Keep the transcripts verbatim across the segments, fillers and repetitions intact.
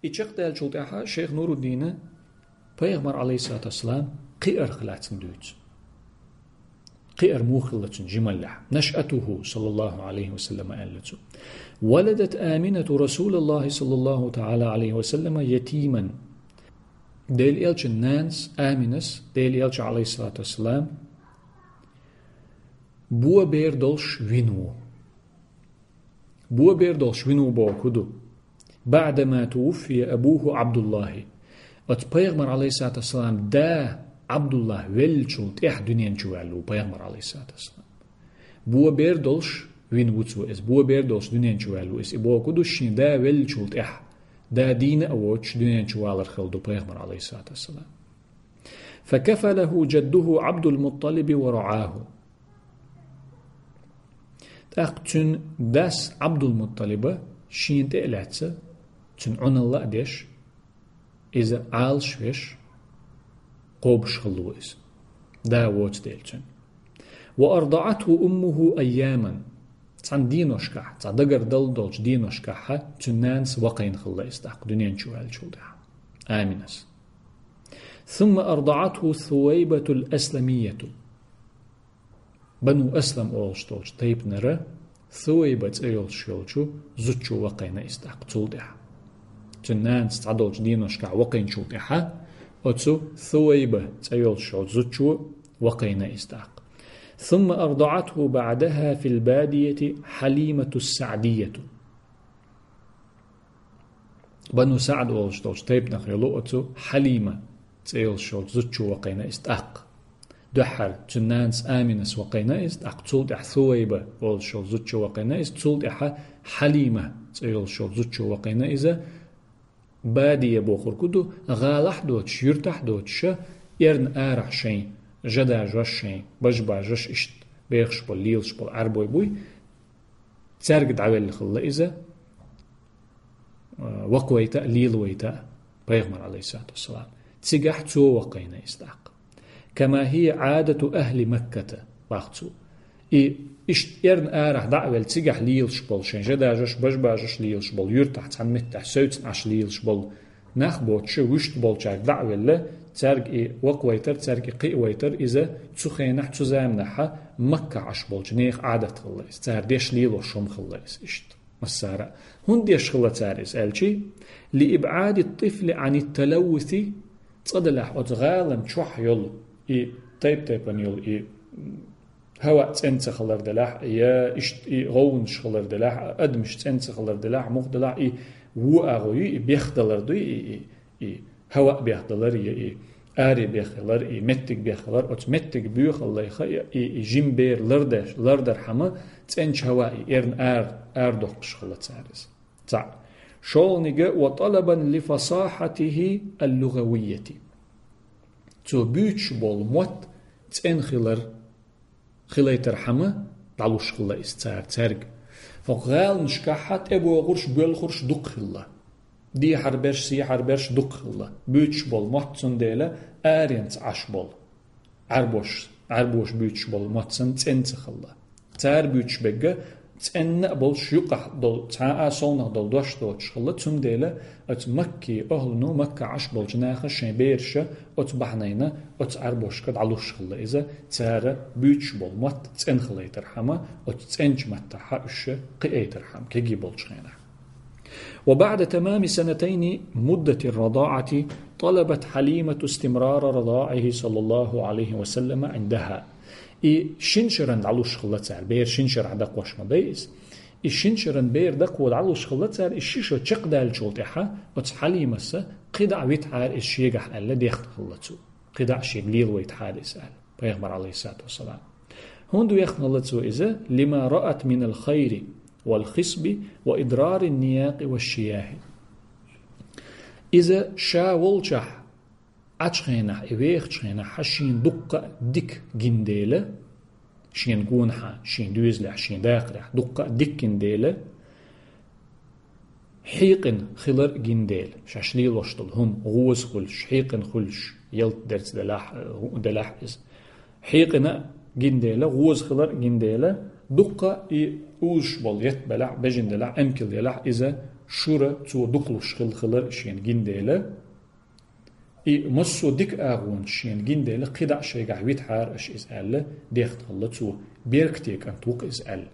И чекхдаьллачул тӀаьхьа шайх Нуруддина пайхамар, алейхиссалату вассалам, кхиарх лаьцна дуьйцу. Кхиар муха хилла цуьнан жималлехь. نشأته صلى الله عليه وسلم аьлла цо. ولدت آمنة رسول الله صلى الله تعالى عليه وسلم يتيما. Делан элчан нанас Аминас, Делан элча, алейхиссалату вассалам, бо бер долуш вина ву. Бо бер долуш вина ву бохург хӀун ду? بعدما توفي أبوه عبد الله. Оцу пайхамар, алейхиссалату вассалам, да Абдуллах веллачул тӀаьхьа дуьнен чу ваьлла ву пайхамар, алейхиссалату вассалам. Бо бер долуш вина ву цо иза, бо бер долуш дуьнен чу ваьлла ву иза. И бохург хӀун ду, шен да веллачул тӀаьхьа, да дийна а воцуш, дуьнен чу валар хилла ду пайхамар, алейхиссалату вассалам. فكفله جده عبد المطلب ورعاه. ТӀаккха цуьнан дас Абдулмутталиба шена тӀе а лаьцна, цуьнан Ӏуналла а деш, иза Ӏалаш веш, кхобуш хилла ву иза. Да воцу дела цуьнан. وأرضعته أمه أياما. Цхьана деношкахь, цхьа дагардала долчу деношкахьа цуьнан нанас вакхийна хилла иза тӀаккха дуьнен чу ваьллачул тӀаьхьа. Аминас. ثم أرضعته ثويبة الأسلمية. Бану Аслам олуш долчу тайпанара Сувайба цӀе йолуш йолчу зудчо вакхийна иза тӀаккха цул тӀаьхьа. Цуьнан нанас цхьадолчу деношкахь вакхийначул тӀаьхьа оцу Сувайба цӀе йолуш йолчу зудчо вакхийна иза тӀаккха. ثم أرضعته بعدها في البادية حليمة السعدية. Бану СаӀд олуш долчу тайпанах йолу оцу Хьалима цӀе йолуш йолчу зудчо вакхийна иза тӀаккха. Дуьххьара цуьнан нанас Аминас вакхийна иза, тӀаккха цул тӀаьхьа Сувайба олуш йолу зудчо вакхийна иза, цул тӀаьхьа Хьалима цӀе йолуш йолу зудчо вакхийна иза, бадия бохург хӀун ду, гӀалахь а доцуш, юьртахь а доцуша, эрна арахь шайн жа дажош, шайн бажа бажош, иштта бехаш болу, лелаш болу Ӏаьрбой буй, цаьрга дӀавелла хилла иза, вакхавайта а, лелавайта а, пайхамар, алейхиссалату вассалам. Цигахь цо вакхийна иза тӀаккха. كما هي عادة أهل مكة, бах цо. И иштта эрна арахь дӀа а велла, цигахь лелаш болу, шайн жа дажош, бажа бажош лелаш болу, юьртахь цхьана меттехь севцна Ӏаш лелаш болу нах боцуша, вуьшта болчаьрга дӀа а велла, цаьрга и вакхавайтар, цаьрга и кхиавайтар, иза цу хенахь, цу заманахьа Маккахь Ӏаш болчу нехан Ӏадат хилла иза. Цара деш лелош хӀума хилла иза иштта. Массара а. ХӀунда деш хилла цара иза аьлчи, لإبعاد الطفل عن التلوث, цкъа делахь оцу гӀалан чохь йолу и тайп-тайпана йолу и хӀаваъ цӀена ца хилар делахь, я иштта и гӀовгӀанаш хилар делахь, адамаш цӀена ца хилар делахь, муха делахь, и вон агӀо ю, и бехдалар ду, и, и, и хӀаваъ бехдалар, я и аре беххилар, и меттиг беххилар, оцу меттиг боьхаллайха, и, и, и жима бер лардеш, лардархьама, цӀеначу хӀаваъ и эрна ар-, арадоккхуш хилла цара иза. ЦаӀ. ШолгӀаниг, وطلبا لفصاحته اللغوية. Цо буьйцуш болу мотт цӀена хилар, хилайтархьама дӀалуш хилла иза цара цаьрга. ХӀокху гӀаланашкахьа тӀебогӀурш, боьлхурш дукха хилла. Дехьарберш, сехьарберш дукха хилла. Буьйцуш болу мотт, цундела аренца Ӏаш болу Ӏаьрбош, Ӏаьрбоша буьйцуш болу мотт санна цӀена ца хилла. Цара буьйцуш берг цӀена а болуш, юкъахь долу цхьа а совнах долу дош доцуш хилла, цундела оцу Макки охӀлано, Макка Ӏаш болчу наха шайн бераша оцу бахьанайна оцу Ӏаьрбошка дӀалуш хилла иза, цара буьйцуш болу мотт цӀена хилайтархьама, оцу цӀеначу маттахьа уьш кхиайтархьама, кегий болчу хенахь. وبعد تمام سنتين مدة الرضاعة طلبت حليمة استمرار رضاعه صلى الله عليه وسلم عندها. И шина шарна дӀалуш хилла цара, бер шина шарахь дакхош ма дай иза. И шина шарна бер дакхо дӀалуш хилла цара, и ши шо чекхдаьллачул тӀаьхьа оцу Хьалимаса кхидӀа витахьара иза шегахь аьлла дехна хилла цо. КхидӀа шега лелавайтахьара иза аьлла. Пайхамар, алейхиссалату вассалам. ХӀунда вехна хилла цо иза? لما رأت من الخير والخصب وإضرار النياق والشياه. Иза ша волчохь, Ӏачу хенахь, и вехачу хенахь, хьан шена дуккха а дика гина дела, шена гонахьа, шена доьзалехь, шена дакъарехь дуккха а дика гина дела, хьийкъина хилар а гина дела, шаьш лелош долу хӀума гӀоза хуьлуш, хьийкъина хуьлуш, ялта дерца делахь, э, хӀу-, делахь иза. Хьийкъина а гина дела, гӀоза хилар а гина дела, дуккха а и узуш болу етт белахь, бежана делахь, эмкал елахь, иза шура цо дукхалуш хилла хилар шена гина дела, и массо а дика агӀонаш шена гина дела, кхидӀа шайгахь витахьара аш иза аьлла, дехта хилла цо, беркате кӀант ву-кх иза аьлла,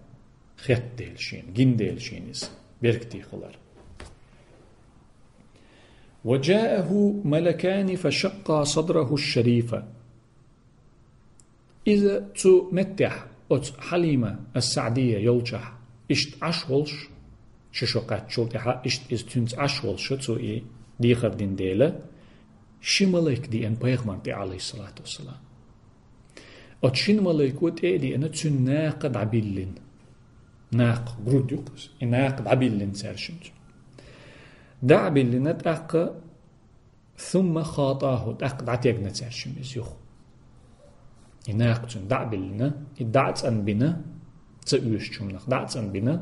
хетта дела шена, гина дела шена иза, беркате хилар. وجاءه ملكان فشقا صدره الشريف. Иза цу меттехь, оцу Хьалима ас-СаӀдия йолчохь, иштта Ӏаш волуш, ши шо кхаьччул тӀаьхьа, иштта иза цуьнца Ӏаш волуш, цо и дехар дина дела, ши малайк деана пайхамарна тӀе, Ӏалайхиссалату вассалам. Оцу шина малайко тӀе а деана, цуьнан накха дӀабиллина. Накха, грудь ю-кх иза, и накха дӀабиллина цаьршимма цуьнан. ДӀа а биллина, тӀаккха ثم خاطاه, тӀаккха дӀатегна цаьршимма иза юха. И накха цуьнан дӀа а биллина, и дӀа а цӀанбина, ца оьшучу хӀуманах дӀа а цӀанбина,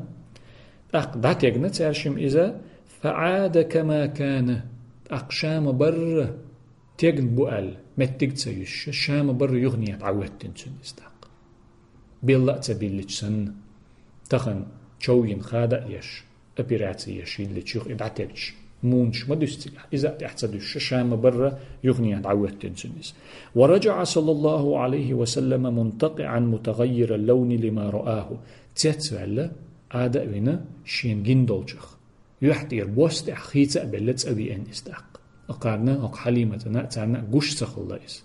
тӀаккха дӀатегна цаьршимма иза, فعاد كما كان, тӀаккха ша ма-барра тегна бу аьлла, меттиг а ца юьсуш, ша ма-барра юханехьа дӀахӀоьттина цуьнан иза тӀаккха. Белла а ца биллича санна, тахана чов йина хада а еш, операци еш йиллича юха и дӀатегча, мунаш ма дуьсу цигахь, иза а тӀехь ца дуьсуш, ша ма-барра юханехьа дӀахӀоьттина цуьнан иза. ورجع صلى الله عليه وسلم منتقعا متغير اللون لما رآه. Цецваьлла, Ӏада а вина, шена гина долчух. Юьхь тӀера бос тӀехь хийца а белла, цӀа веана иза тӀаккха. Кхарна, хӀокху Хьалиматана а, царна а гуш ца хилла иза.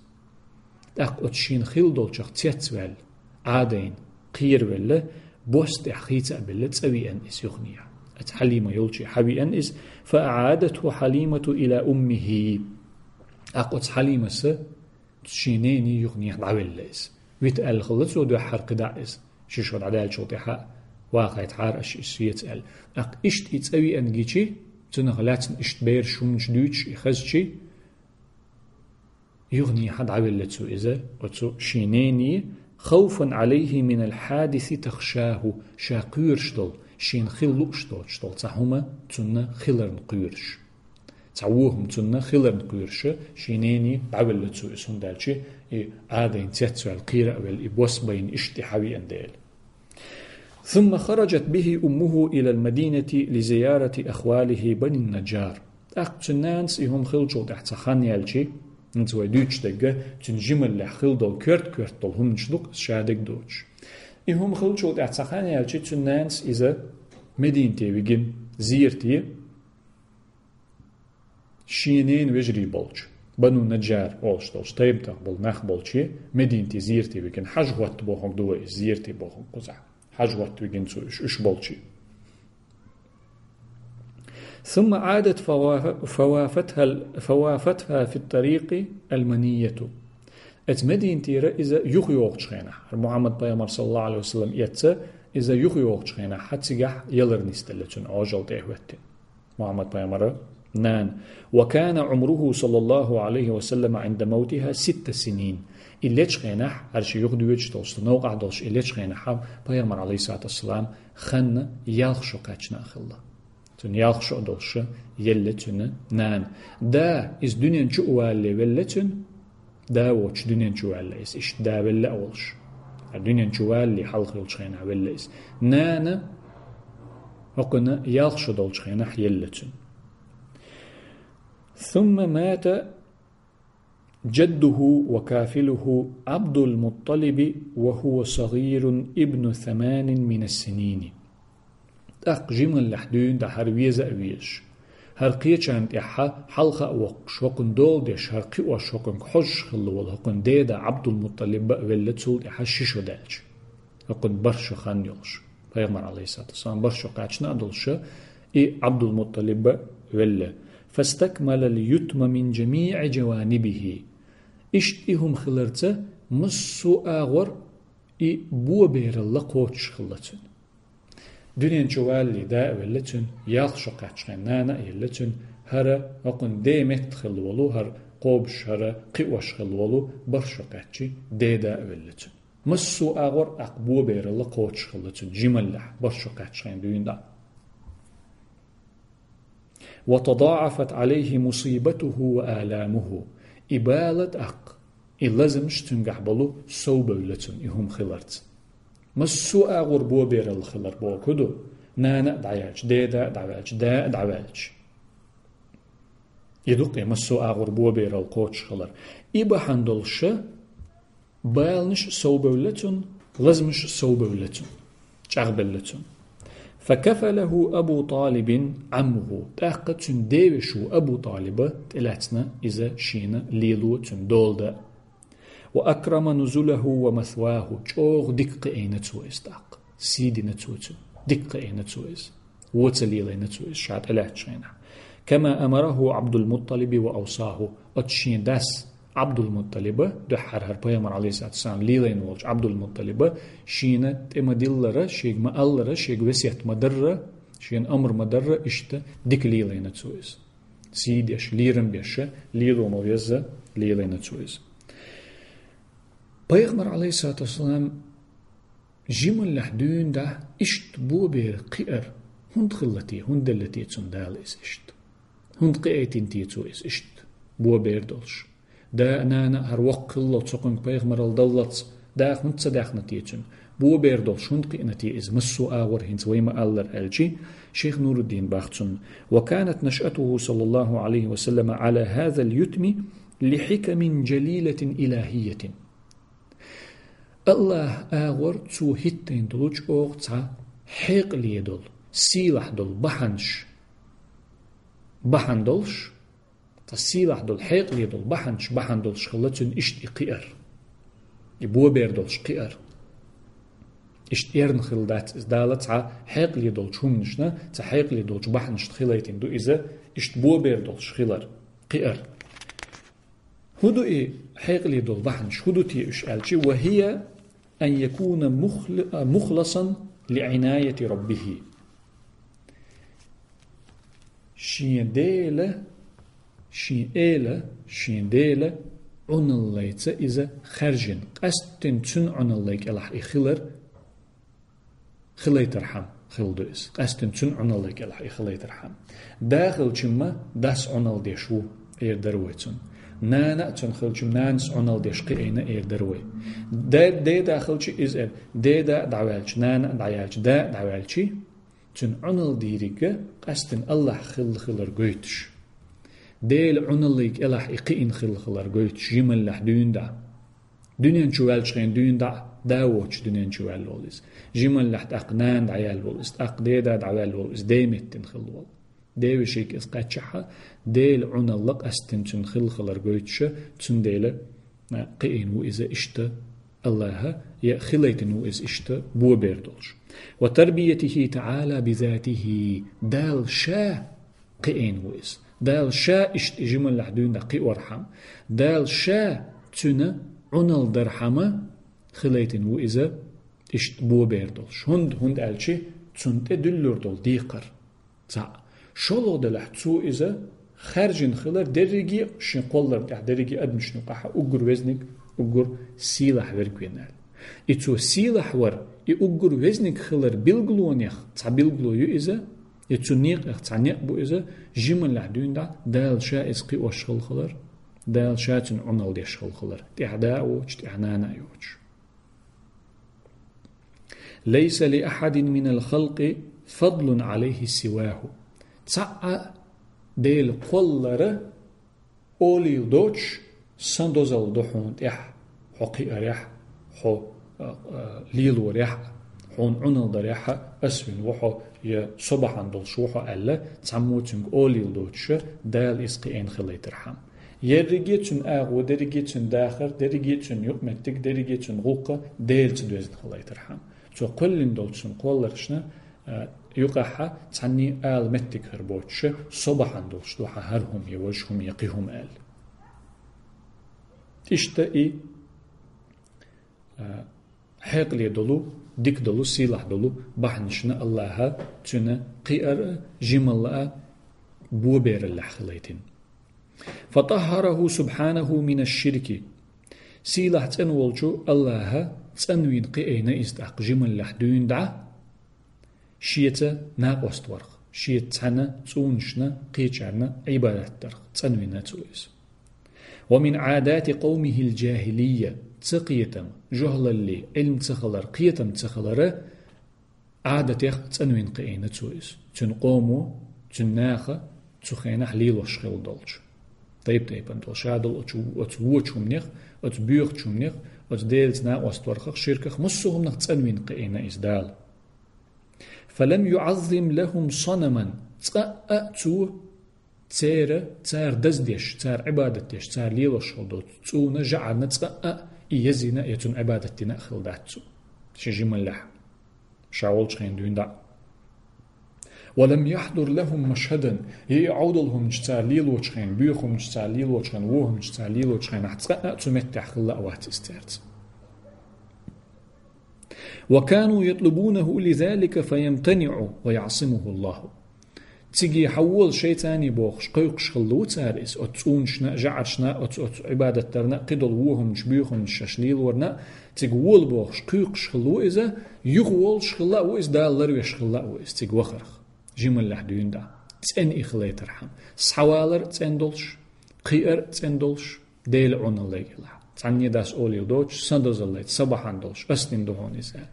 ТӀаккха оцу шена хилла долчух цецваьлла, Ӏадайна кхеравелла, бос тӀехь хийца а белла, цӀа веана иза юханехьа. Оцу Хьалима йолчу хьавеана иза, فأعادته حليمة إلى أمه. ТӀаккха оцу Хьалимас шен нене юханехьа дӀавелла иза. Вита аьлла хилла цо дуьххьара кхидӀа иза. Ши шо дӀадаьллачул тӀаьхьа вахийтахьара аш иза соьца аьлла. ТӀаккха иштта и цӀа веана гичи, цунах лаьцна иштта бераш хӀуманаш дуьйцуш и хезчи, юханехьа дӀавелла цо иза, оцу шен нене, خوفا عليه من الحادث تخشاه, ша кхоьруш долу, шена хила лууш доцуш долу цхьа хӀума цунна хиларна кхоьруш. Цхьа вон хӀума цунна хиларна кхоьруш, шен нене дӀавелла цо иза, хӀунда аьлча и Ӏадайна цецваьлла, кхера а велла, и бос байна иштта и хьавеана дела. ثم خرجت به أمه إلى المدينة لزيارة أخواله بني النجار. ТӀаккха цуьнан нанас и хӀума хиллачул тӀаьхьа цхьа хан яьлчи, хӀинца вай дуьйцуш дерг, цуьнан жималлехь хилла долу коьрта-коьрта долу хӀуманаш ду-кх иза ша дерг доцуш. И хӀума хиллачул тӀаьхьа цхьа хан яьлчи, цуьнан нанас иза Мединате вигина зерате, шен ненан вежарий болчу, Бану Наджар олуш долчу тайпанах болу нах болче, Мединате зерате вигина, хьажа хӀотта бохург ду вай иза, зерате бохург кхузахь. Хьажа хӀотта вигина цо уьш, уьш болче. ثم عادت فوا-، فوافتها ال-، فوافتها في الطريق المنية. Эцу Мединатера иза юхайогӀучу хенахь, хӀара Мухьаммад пайхамар, саллаллаху Ӏалайхи ва саллам, эцна, иза юхайогӀучу хенахь, хьан цигахь ялар нисделла цуьнан Ӏожалла тӀе а хӀоьттина. Мухьаммад-пайхамаран нана. وكان عمره صلى الله عليه وسلم عند موتها ست سنين. И лечу хенахь, хӀара шен юха доьдуш долуш, цу новкъахь долуш и лечу хенахь, пайхамар, Ӏалайхиссалату вассалам, хан ялх шо кхаьчна а хилла. Цуьнан ялх шо а долуш елла цуьнан нана. Да, иза дуьнен чу а валале велла цуьнан, да воцуш дуьнен чу ваьлла иза, иштта да велла а волуш. Ткъа дуьнен чу валале хьалха йолчу хенахь велла иза. Нана хӀокхуьнан ялх шо долчу хенахь елла цуьнан. ثم مات جده وكافله عبد المطلب وهو صغير ابن ثمان من السنين. ТӀаккха жималлехь дуьйна дӀа хӀара веза а везаш, хӀара кхечарна тӀехь хьалха а воккхуш, хӀокхуьнан дола деш, хӀара кхиош, хӀокхуьнга хьожуш хилла волу хӀокхуьнан деда Ӏабдул-МутӀалиб а велла цул тӀаьхьа ши шо даьлча. ХӀокхуьнан бархӀ шо хан йолуш, пайхамар, Ӏалайхиссалату вассалам, бархӀ шо кхаьчна а долуш, и Ӏабдул-МутӀалиб а велла. فاستكمل اليتم من جميع جوانبه. Иштта и хӀума хиларца, массо а агӀор и бобералла кхочуш хилла цуьнан. Дуьнен чу валале да а велла цуьнан, ялх шо кхаьччахьана нана а елла цуьнан, хӀара хӀокхуьнан ден метта хилла волу, хӀара кхобуш, хӀара кхиош хилла волу, бархӀ шо кхаьччи, деда а велла цуьнан. Массо а агӀор тӀаккха бобералла кхочуш хилла цуьнан жималлехь, бархӀ шо кхаьччахьана дуьйна дӀа. وتضاعفت عليه مصيبته وآلامه. И бала тӀаккха, и лазамаш цуьнгахь болу совбевлла цуьнан и хӀума хиларца. Массо а агӀор бобералла хилар бохург ду, Нана а дӀаваьлча, деда а дӀаваьлча, да а дӀаваьлча. И ду-кх массо а агӀор боберал кхочушхилар. И бахьан долуш баланаш а совбевлла цунна, лазамаш а совбевлла цунна, чӀагӀбелла цунна. فكفله أبو طالب عمه. ТӀаккха цуьнан деваша ву Абу ТӀалиба тӀелаьцна иза шена лело, цуьнан дола дан. وأكرم نزله ومثواه. ЧӀогӀа дика кхиийна цо иза тӀаккха. Сий дина цо цуьнан. Дика кхиийна цо иза. Вон ца лелийна цо иза ша тӀелаьцначу хенахь. كما أمره عبد المطلب وأوصاه. Оцу шен дас Ӏабдулмутталиба, дуьххьара хӀара пайхамар, Ӏалайхиссалату вассалам, лелийна волчу Ӏабдулмутталиба, шена тӀе ма-диллара, шега ма-аллара, шега весет ма-дарра, шена амр ма-дарра, иштта дика лелийна цо иза. Сий деш, лерам беш, лело ма-везза, лелийна цо иза. Пайхамар, Ӏалайхиссалату вассалам, жималлехь дуьйна дӀа иштта бобер кхиар хӀунда хилла те, хӀунда делла те цунна Дала иза иштта? ХӀунда кхиийтина те цо иза иштта бобер долуш? Да а, нана а хӀара воккха хилла, цо кхуьнга пайхамаралла даллалц даха хӀунда ца даьхна те цуьнан? Бобер долуш хӀунда кхиъна те иза массо а агӀор, хӀинца вай ма-аллара аьлча, шайх Нуруддин боху цунна: وكانت نشأته صلى الله عليه وسلم على هذا اليتم لحكم جليلة إلهية. АллахӀан агӀор цо хӀиттийна долу чӀогӀа цхьа хьекъале долу, сийлахь долу бахьанаш бахьана долуш, цхьа сийлахь долу, хьекъале долу бахьанаш бахьана долуш хилла цуьнан иштта и кхиар. И бобер долуш кхиар. Иштта эрна хилла дац иза, Дала цхьа хьекъале долчу хӀуманашна, цхьа хьекъале долчу бахьанашна хилийтина ду иза, иштта бобер долуш хилар, кхиар. ХӀун ду и хьекъале долу бахьанаш, хӀун ду те уьш аьлча, وهي أن يكون مخل-، مخلصا لعناية ربه. Шен Дела, шен Эла, шен Дела Ӏуналлайца иза хаьржина, къаьсттина цуьнан Ӏуналлай кӀелахь и хилар хилийтархьама хилла ду иза. Къаьсттина цуьнан Ӏуналлай кӀелахь и хилийтархьама. Да хилча-м дас Ӏуналла деш ву, эр дара вай цунна. Нана а цуьнан хилча-м нанас Ӏуналла деш кхиийна, эр дара вай. Де-, деда хилча иза эр, деда а дӀаваьлча, нана а дӀаяьлча, да а дӀаваьлча, цуьнан Ӏуналла дийриг къаьсттина АллахӀ хилла хилар гойтуш. Дела Ӏуналлай кӀелахь и кхиийна хилла хилар гойтуш, жималлехь дуьйна дӀа. Дуьнен чу ваьллачу хенахь дуьйна дӀа а, да воцуш дуьнен чу ваьлла волу иза. Жималлехь тӀаккха нана дӀаяьлла волу иза, тӀаккха деда дӀаваьлла волу иза, де меттина хилла волу. Девешийга иза кхаьччахьа, Дела Ӏуналла къаьсттина цуьнан хилла хилар гойтуша, цундела, а, кхиийна ву иза иштта АллахӀа, я хилийтина ву иза иштта бобер долуш. وتربيته تعالى بذاته. Дала Ша кхиийна ву иза. Дала Ша иштта и жималлехь дуьйна дӀа кхиорхьама, Дала Ша цуьнан Ӏуналла дархьама хилийтина ву иза иштта бобер долуш. ХӀунда, хӀунда аьлча цунна тӀе дуьллур долу декхар цхьаъ. ШолгӀа делахь цо иза хаьржина хилар дерриге а шен кхолларна тӀехь, дерриге а адамашна юкъахь уггар везниг, уггар сийлахь верг вина аьлла. И цо сийлахь вар, и уггар везниг хилар билгалонех цхьа билгало ю иза, и цу некъех цхьа некъ бу иза, жималлехь дуьйна дӀа Дала Ша иза кхиош хилла хилар, Дала Ша цуьнан Ӏуналла деш хилла хилар, тӀехь да а воцуш, тӀехь нана а йоцуш. ليس لأحد من الخلق فضل عليه سواه. Цхьаъ а Делан кхоллара олийла доцуш, сан дозалла ду хьуна тӀехь, хьо кхиарехь, хьо, а, а, лелорехь, хьуна Ӏуналла дарехь, ас вина ву хьо, я со бахьана долуш ву хьо аьлла, цхьаммо цуьнга олийла доцуша, Дала иза кхиийна хилийтархьама. Ерриге а цуьнан агӀо, дерриге а цуьнан дахар, дерриге а цуьнан юкъаметтиг, дерриге а цуьнан гӀуллакх Делаца доьзна хилийтархьама. Цо кхоьллина долчу цуьнан кхолларшна, а, юкъахь цхьанний ала меттиг хир боцуша, со бахьана долуш ду хьан хӀара хӀума я, важа хӀума я, кхин хӀума аьлла. Иштта и, а, хьекъале долу, дика долу, сийлахь долу бахьанашна АллахӀа цуьнан кхиар а, жималла а бобераллехь хилийтина. فطهره سبحانه من الشرك. Сийлахь цӀена волчу АллахӀа цӀанвина кхиийна иза тӀаккха жималлехь дуьйна дӀа, Шеца накъост варх, шеца цхьаьна цӀунашна кхечарна Ӏибадат дарх цӀанвина цо иза. ومن عادات قومه الجاهلية, ца кхетам, жохӀлалле, Ӏилма ца хилар, кхетам ца хилара Ӏадатех цӀанвина кхиийна цо иза. Цуьнан къомо, цуьнан наха цу хенахь лелош хилла долчу. Тайп-тайпана долу, шадолу оцу, оцу вочу хӀуманех, оцу боьхачу хӀуманех, оцу Делаца накъост вархах, ширках, массо а хӀуманах цӀанвина кхиийна иза Дала. «Фалам юӀаззим лахум санаман», цкъа а цо церан, цара даздеш, цара Ӏибадат деш, цара лелош хилла долчу цӀуна, жаӀарна цкъа а и язйина, я цунна Ӏибадат дина а хилла дац цо. Шен жималлехь. Ша волчу хенан дуьйна дӀа. «Ва лам яхьдур лахум машхадан», я и Ӏовдал хӀуманаш цара лелочу хенан, боьха хӀуманаш цара лелочу хенан, вон хӀуманаш цара лелочу хенахь, цкъа а цу меттехь хилла а вац иза цаьрца. «Ва кану ятлубунаху лизалика фаямтаниӀу ва яӀсимуху Аллаху». Циге хьан вола шайцане бохуш, кхойкхуш хилла ву цара иза, оцу цӀунашна а, жаӀаршна а, оцу, оцу Ӏибадат дарна а, кхидолу вон хӀуманаш, боьха хӀуманаш шаьш лелорна а, цига вола бохуш, кхуьйкхуш хилла ву иза, юха волуш хилла а ву иза, Дала ларвеш хилла а ву иза, цига вахарх. Жималлехь дуьйна дӀа. ЦӀена и хилийтархьама. Схьавалар а цӀена долуш, кхиар а цӀена долуш, Делан Ӏуналле гилахь. Цхьанне дас олийла доцуш, сан дозаллайта, сан бахьана долуш, ас дина ду хьуна иза аьлла.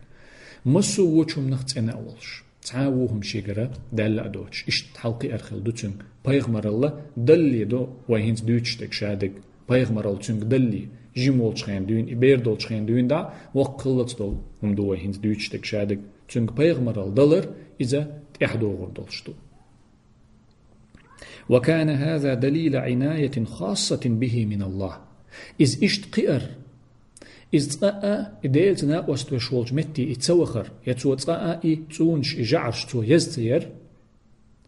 Массо а вочу хӀуманах цӀена а волуш. Цхьа а вон хӀума шегара даьлла а доцуш, иштта хьалакхиар хилла ду цуьнга. Пайхамаралла далле ду вай хӀинца дуьйцуш дерг шадерг. Пайхамаралла цуьнга далле, жима волчу хенан дуьйна, и бер долчу хенан дуьйна дӀа, воккха хиллалц долу хӀума ду вай хӀинца дуьйцуш дерг шадерг. Цуьнга пайхамаралла далар, иза тӀаьхьадогӀур долуш ду. «Ва кана хаза далила Ӏинаятин хассатин бихи мин Аллах». Иза иштта кхиар, иза цкъа а и Делаца накъост веш волчу метте и ца вахар, я цо цкъа а и цӀунаш, и жаӀарш цо яза ца яр,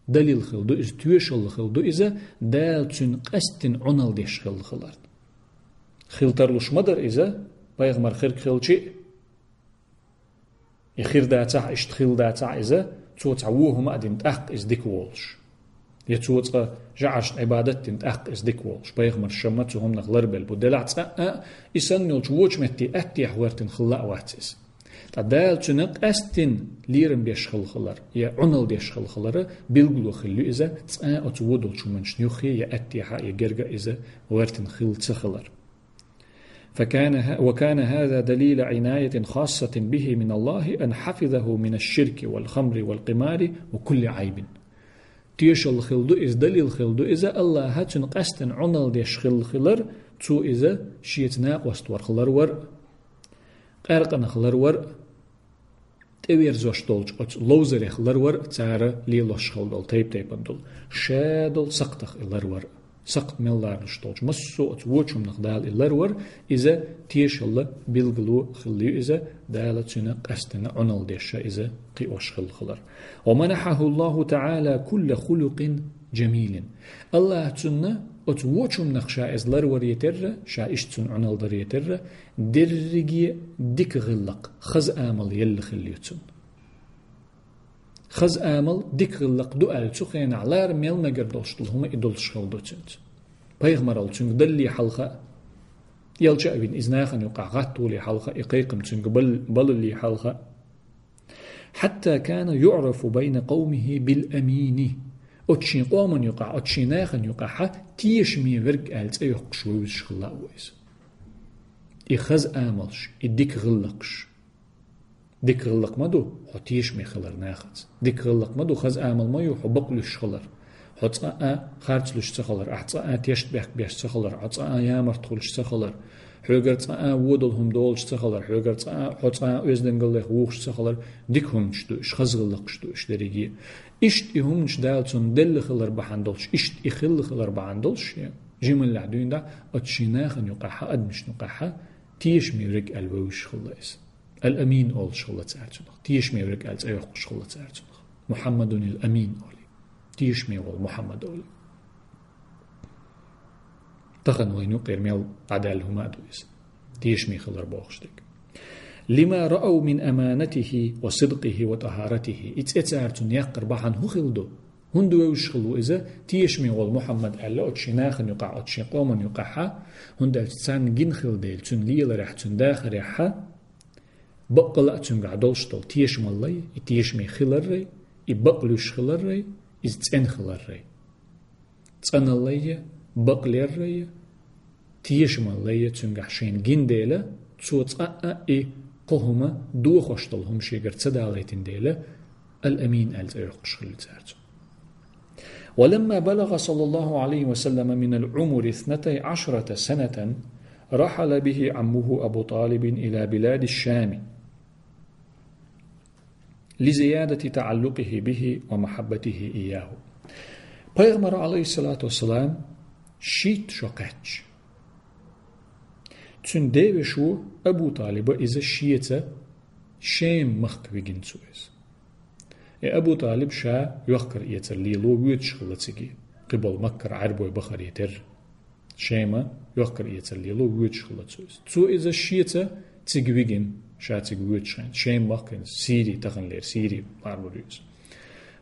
далил хилла ду иза, тоьшалла хилла ду иза, Дала цуьнан къаьсттина Ӏуналла деш хилла хиларна. Хила тарлуш ма дара иза, пайхамар хирг хилча а, и хир дацахь, иштта хилла дацахь иза, цо цхьа вон хӀума а дина, тӀаккха иза дика волуш. Я цо цкъа жаӀаршна Ӏибадат дина, тӀаккха иза дика волуш. Пайхамар ша ма цу хӀуманах ларбелла бу. Делахь цкъа а и санна йолчу вочу метте аттехьа гӀоьртина хилла а вац иза. Ткъа Дала цуьнан къаьсттина лерам беш хилла хилар, я Ӏуналла деш хилла хилара билгало хилла ю иза, цкъа а оцу вон долчу хӀуманашна юххе, я аттехьа, я герга а иза гӀоьртина хилла ца хилар. فكان ه-، وكان هذا دليل عناية خاصة به من الله أن حفظه من الشرك والخمر والقمار وكل عيب. Тоьшалла хилла ду иза, далил хилла ду иза, Аллаха цуьнан къаьсттина Ӏуналла деш хилла хилар, цо иза шеца накъост варх ларвар а, къаьркъанах ларвар а, тӀеверзош долчу оцу ловзарех ларвар а, цара лелош хилла долу тайп-тайпана долу, ша долу сакхтах и ларвар а. Сакхт мел ларалуш долчу массо а оцу вочу хӀуманах Дала и ларвар, иза тешалла билгало хилла ю иза, Дала цуьнан къаьсттина Ӏуналла деш ша иза кхиош хилла хилар. «ومنحه الله تعالى كل خلق جميل». Аллаха цунна оцу вочу хӀуманах ша иза ларваре терра, ша иштта цунна Ӏуналла даре терра, дерриге дика гӀиллакх, хаза амал елла хилла ю цунна. Хаза амал, дика гӀиллакх ду аьлла, цу хенахь лара мел мегар долуш долу хӀума и долуш хилла ду цуьнца. Пайхамаралла цуьнга далле хьалха а, элча а вина, иза нахана юкъахь гӀаттале хьалха а, и кхайкхам цуьнга бал-, балале хьалха а. «حتى كان يعرف بين قومه بالأمين». Оцу шен къоман юкъахь, оцу шен нахана юкъахьа тешаме верг аьлла цӀе йоккхуш вевзаш хилла а ву иза. И хаза амалш, и дика гӀиллакхаш. Дика гӀиллакх ма ду хьо тешаме хилар нахаца. Дика гӀиллакх ма ду, хаза амал ма ю хьо бакълуьйш хилар. Хьо цкъа а харцлуьйш ца хилар, ахь цкъа а тешнабехк беш ца хилар, хьо цкъа а ямарта хуьлуш ца хилар, хьоьгара цкъа а вон долу хӀума долуш ца хилар, хьоьгара цкъа а, хьо цкъа а оьздангаллех вухуш ца хилар, дика хӀуманаш ду уьш, хаза гӀиллакхаш ду уьш дерриге. Иштта и хӀуманаш Дала цунна делла хилар бахьана долуш, иштта и хилла хилар бахьана долуш, жималлехь дуьйна дӀа, оцу шен нахана юкъахьа, адамашна юкъахьа тешаме верг аьлла вевзаш хилла иза. Ал-Амин олуш хилла цара цунах. Тешаме верг аьлла цӀе йоккхуш хилла цара цунах. Мухьаммадунил Амин олий. Тешаме волу Мухьаммад олий. Тахана вайна юкъера мел дӀадаьлла хӀума а ду иза. Тешаме хилар бохуш дерг. «لما رأوا من أمانته وصدقه وطهارته». И цӀе цара цунна яккхар бахьана хӀун хилла ду? ХӀунда вевзаш хилла ву иза, тешаме волу Мухьаммад аьлла, оцу шен нахана юкъахь, оцу шен къоман юкъахьа, хӀунда аьлча царна гина хилла дела, цуьнан леларехь, цуьнан дахарехьа, баккъала а цуьнгахь долуш долу тешамаллай, и тешаме хиларрай, и бакълуьйш хиларрай, иза цӀена хиларрай. ЦӀаналлай, бакълеррай, тешамаллай цуьнгахь шайна гина дела, цо цкъа а и кхо хӀума дохош долу хӀума шегара ца далийтина дела, Ал-Амин аьлла цӀе йоккхуш хилла цаьрца. ولما بلغ صلى الله عليه وسلم من العمر اثنتي عشرة سنة رحل به عمه أبو طالب إلى بلاد الشام لزيادة تعلقه به ومحبته إياه. Пайхамар, алейхиссалату вассалам, шийтта шо кхаьчча, цуьнан девешас Абу Талиба иза шеца Шем махка вигина цо иза. И Абу Талиб ша йохкар-эцар лело воьдуш хилла цига, кхиболу Маккара Ӏаьрбой бахаре терра. Шема йохкар-эцар лело воьдуш хилла цо иза. Цо иза шеца цига вигина, ша цига воьдуш хенахь. Шем махка, Сири, таханлера Сири мармар ю иза.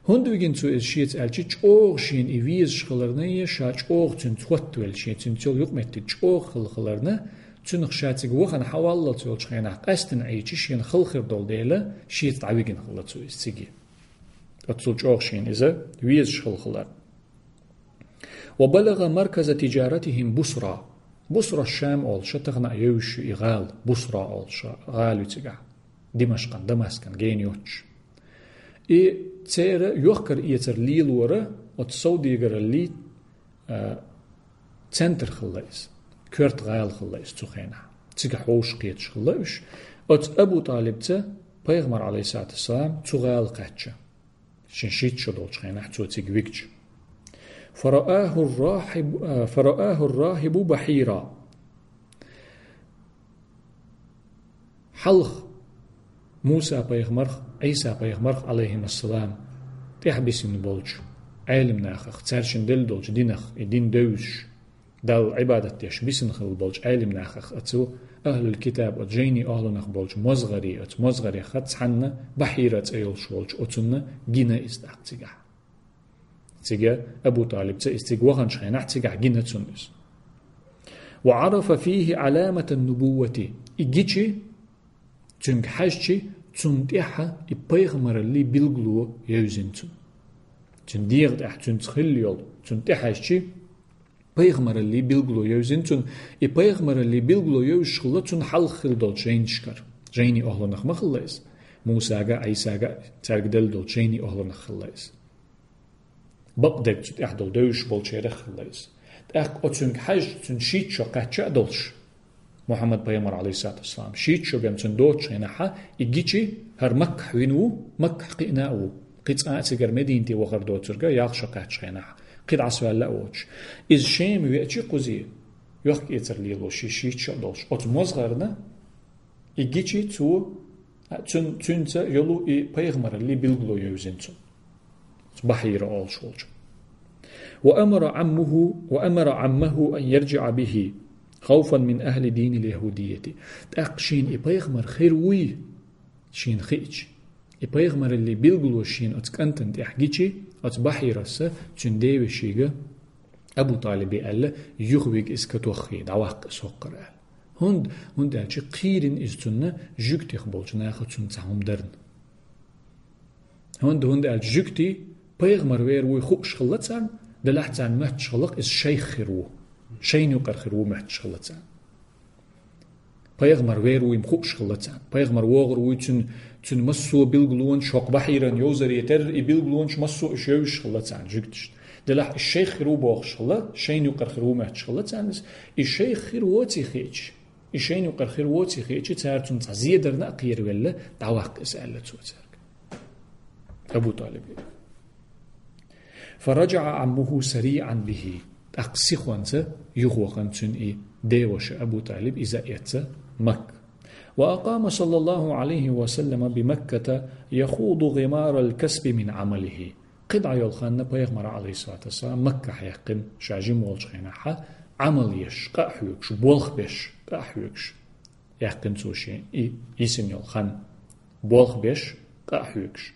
ХӀунда вигина цо иза шеца аьлча, чӀогӀа шена и везаш хиларна, я ша чӀогӀа цуьнца хоттавелла, шен цуьнца йолу юкъаметтиг чӀогӀа хилла хиларна, цуьнах ша цига вахана хьаваллалц йолчу хенахь къаьстина Ӏийча шена хала хир долу дела, шеца дӀавигина хилла цо иза цига. Оццул чӀогӀа шена иза везаш хилла хиларна. وبلغ مركز تجارتهم بصرى. Бусра Шам олуш, тахана а евзаш ю и гӀала, Бусра олуш гӀала ю цигахь, Димашкъан, Дамаскан гена йоцуш. И церан йохкар-эцар лелоран оцу совдегараллин, а, центр хилла иза, коьрта гӀала хилла иза цу хенахь. Цига хьовсуш кхеташ хилла уьш. Оцу Абу Талибца пайхамар, алейхиссалату вассалам, цу гӀала кхаьчча, шен шийтта шо долчу хенахь цо цига вигча. فرآه الراهب، а, فرآه الراهب بحيرا. Хьалха Муса-пайхамарх, Ӏийса-пайхамарх, алейхимассалам, тӀаьхьабисина болчу Ӏелам нахах, цаьршинна делла долчу динах, и дин девзаш, Далла Ӏибадат деш бисина хилла болчу Ӏелам нахах, оцу ахьлул китаб, оцу жайни охьлунах болчу мозгӀарий, оцу мозгӀарех цхьанна Бахьира цӀе йолуш волчу оцунна гина иза тӀаккха цигахь. Цига Абу Талибца иза цига ваханчу хенахь цигахь гина цунна иза. وعرف فيه علامة النبوة. И гичи, цуьнга хьаьжчи, цунна тӀехьа и пайхамараллин билгало евзина цунна. Цуьнан дегӀа тӀехь цуьнца хилла йолу, цунна тӀехьаьжчи, пайхамараллин билгало евзина цунна. И пайхамараллин билгало евзаш хилла цунна хьалха хилла долчу жайнашкара, жайни охьлунах ма хилла иза. Мусага а, Ӏийсага а цаьрга делла долчу жайни охьлунах хилла иза. Бакъдерг цу тӀехь долу девзаш болчерах хилла иза. ТӀаккха оцуьнга хьаьжча, цуьнан шийтта шо кхаьчча а долуш, Мухьаммад-пайхамар, алейхиссалату вассалам, шийтта шо бен цуьнан доцучу хенахьа, и гичи, хӀара Маккахь вина ву, Маккахь кхиъна а ву, кхин цкъа а цигара Мединате вахар доцург а ялх шо кхаьччу хенахь, кхидӀа а ваьлла а воцуш. Иза Шема веачи кхузе, йохка-эцар лело ши шийтта шо а долуш, оцу мозгӀарна и гичи цо, цуьн-, цуьнца йолу и пайхамараллин билгало евзина цунна. Бахьира олуш волчу. وأمر عمه، وأمر عمه أن يرجع به، خوفا من أهل دين اليهودية. ТӀаккха шена и пайхамар хир вуй, шена хиъча, и пайхамараллин билгало шена оцу кӀантана тӀехь гичи, оцу Бахьираса цуьнан девешига Абу Талибе аьлла, юхавига иза катоххий, дӀаваккха иза хӀокхара аьлла. ХӀунда, хӀунда аьлча кхийрина иза цунна жуьгтех болчу наха цунна цхьа хӀума дарна. ХӀунда, хӀунда аьлча жуьгтий пайхамар вер вуй хууш хилла царна, делахь царна моьттуш хилла-кх иза шайх хир ву, шайна юкъара хир ву моьттуш хилла царна. Пайхамар вер вуй-м хууш хилла царна. Пайхамар вогӀур вуй, цуьнан, цуьнан массо а билгалонаш, хӀокху Бахьиран йовзаре терра и билгалонаш массо а уьш евзаш хилла царна жуьгташна. Делахь и шайх хир ву бохуш хилла, шайна юкъара хир ву моьттуш хилла царна иза. И шайх хир воций хиъча, и шайна юкъара хир воций хиъча, цара цунна цхьа зе дарна а кхеравелла, дӀаваккха иза аьлла цо цаьрга. Абу Талибе. فرجع عمه سريعا به. ТӀаккха сихонца юхавахана цуьнан и деваша Абу Талиб иза а эцна Макка. وأقام صلى الله عليه وسلم بمكة يخوض غمار الكسب من عمله. КхидӀа йолу ханна пайхамар, алейхиссалату вассалам, Маккахь яьккхина ша жима волчу хенахьа, Ӏамал еш, къа а хьоьгуш, болх беш, къа а хьоьгуш. Яьккхина цо шен и йисина йолу хан, болх беш, къа а хьоьгуш.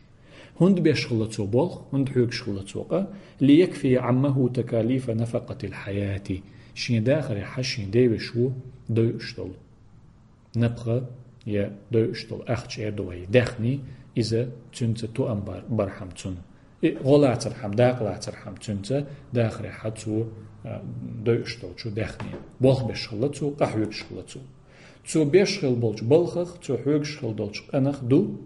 ХӀунда беш хилла цо болх, хӀунда хьоьгуш хилла цо къа? ليكفي عمه تكاليف نفقة الحياة. Шен дахарехьа шен девешас дойуш долу напха я дойуш долу ахча эр ду вай, даьхний, иза цуьнца тоам бар-, бархьама цунна. И гӀо лацархьама, дакъа лацархьама цуьнца дахарехьа цо, а, дойуш долчу даьхнина. Болх беш хилла цо, къа хьоьгуш хилла цо. Цо беш хила болчу балхах, цо хьоьгуш хила долчу къинах ду.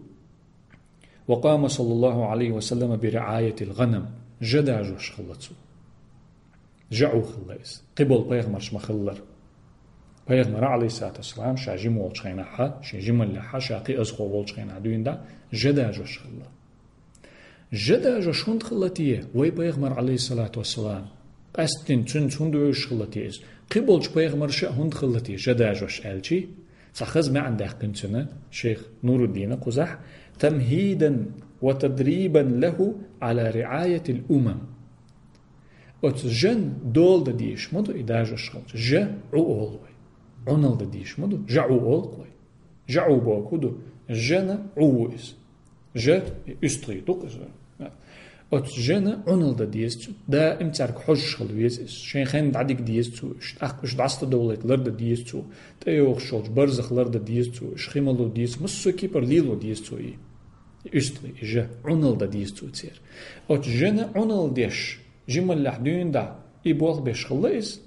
وقام صلى الله عليه وسلم برعاية الغنم. Жа дажош хилла цо. Жа Ӏу хилла иза. Кхиболу пайхамарш ма хиллара. Пайхамар, алейхиссалату вассалам, ша жима волчу хенахь, шен жималлехь, ша кхиазхо волчу хенахь дуьйна дӀа, жа дажош хилла. Жа дажош хӀунда хилла те, вай пайхамар, алейхиссалату вассалам? Къаьсттина цуьнца хӀунда вевзаш хилла те иза? Кхиболчу пайхамарша а хӀунда хилла те жа дажош аьлчи? Цхьа хаза маьӀна даьккхина цуьнан шайх Нуруддина кхузахь: تمهيدا وتدريبا له على رعاية الأمم. Оцу жан дола дан дезаш ма ду и дажош хилча. Жа Ӏу олу вай. Ӏуналла дан дезаш ма ду. Жа Ӏу олу вай. Жа Ӏу боху ду. Жана Ӏу ву иза. Жа и уьстагӀий ду-кх иза. Оцу жана Ӏуналла дан деза цо. Даим цаьрга хьожуш хила веза иза. Шайн хенна дӀадига деза цо уьш. ТӀаккха уьш дӀасадовлайта лардан деза цо. ТӀейогӀуш йолчу барзах лардан деза цо уьш. Хи мало деза, массо а кепара лело деза цо и. И уьстагӀий, и жа, Ӏуналла дан деза цо церан. Оцу жана Ӏуналла деш, жималлехь дуьйна дӀа, и болх беш хилла иза.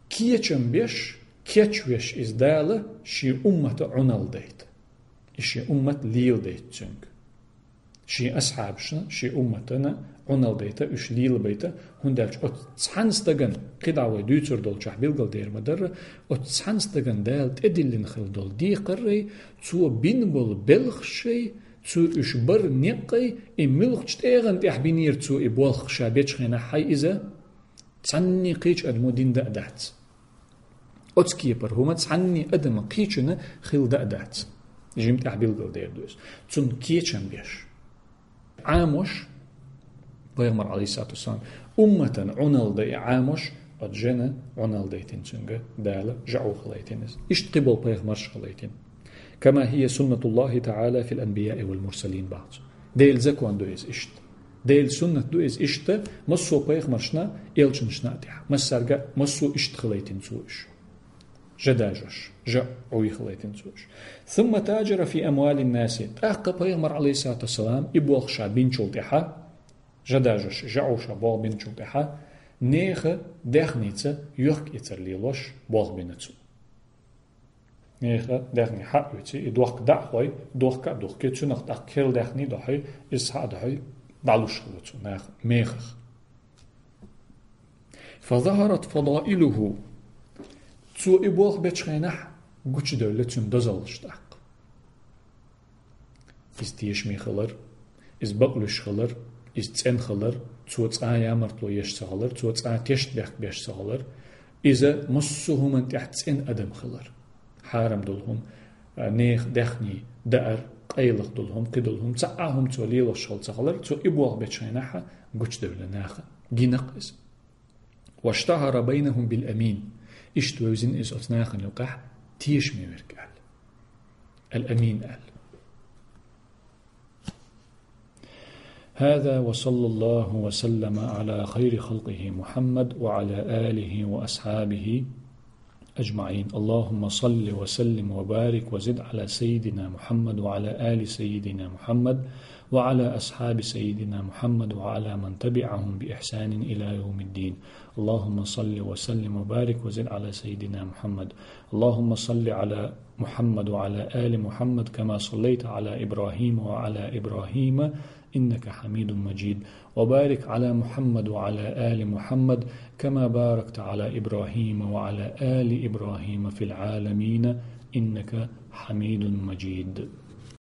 Кечам беш, кечвеш иза Дала шен уммата Ӏуналла дайта. И шен уммат леладайта цуьнга. Шен асхьабашна, шен умматана Ӏуналла дайта, уьш лелабайта, хӀунда аьлча оцу цхьана стагана, кхидӀа вай дуьйцур долчохь билгалдер ма-дарра, оцу цхьана стагана Дала тӀедиллина хила долу декхаррий, цо бина болу белхашей, цо уьш бар некъий, и муьлхачу тӀегӀан тӀехь бинера цо и болх ша бечу хенахь хьай иза, цхьанне кхечу адамо дина дан а дац. Оцу кепара хӀума цхьанне адама кхечунна хила дан а дац. Жимма тӀехь билгалдер ду иза. Цунна кечам беш. Ӏамош, пайхамар, алейхиссалату вассалам, умматана Ӏуналла дан и Ӏамош, оцу жена Ӏуналла дайтина цуьнга Дала, жа Ӏу хилайтина иза. Иштта кхиболу пайхамарш хилайтина. كما هي سنة الله تعالى في الأنبياء والمرسلين боху цо. Делан закон ду иза иштта. Делан суннат ду иза иштта, массо а пайхамаршна, элчанашна а тӀехь. Массаьрга а, массо а иштта хилайтина цо уьш. Жа дажош, жа Ӏуй хилайтина цо уьш. ثم تاجر في أموال الناس. ТӀаккха пайхамар, алейхиссалату вассалам, и болх ша бинчул тӀаьхьа, жа дажош, жа Ӏу ша болх бинчул тӀаьхьа, нехан даьхница йохк-эцар лелош болх бина цо. Нехан даьхни хьа а оьций, и дохка дӀа а хой, дохка а духкий, цуьнах тӀаккха керла даьхни а дохьий, иза схьа а дохьий, дӀалуш хилла цо наха мехах. فظهرت فضائله. Цо и болх бечу хенахь гучудевлла цуьнан дозаллаш тӀаккха. Иза тешаме хилар, иза бакълуьйш хилар, иза цӀена хилар, цо цкъа ямартло еш ца хилар, цо цкъа тешнабехк беш ца хилар, иза массо а хӀуманна тӀехь цӀена адам хилар. Хьарам долу хӀума, а, нехан даьхни даар, къайлаха долу хӀума, кхидолу хӀума, цхьа а хӀума цо лелош хила ца хилар, цо и болх бечу хенахь гучудевлла нахана. Гина-кх иза. واشتهر بينهم بالأمين. Иштта вевзина иза оцу нахана юкъахь тешаме верг аьлла. Ал-Амин аьлла. هذا وصلى الله وسلم على خير خلقه محمد وعلى آله وأصحابه أجمعين. اللهم صل وسلم وبارك وزد على سيدنا محمد وعلى آل سيدنا محمد وعلى أصحاب سيدنا محمد وعلى من تبعهم بإحسان إلى يوم الدين. اللهم صل وسلم وبارك وزد على سيدنا محمد. اللهم صل على محمد وعلى آل محمد كما صليت على إبراهيم وعلى إبراهيم إنك حميد مجيد. وبارك على محمد وعلى آل محمد كما باركت على إبراهيم وعلى آل إبراهيم في العالمين إنك حميد مجيد.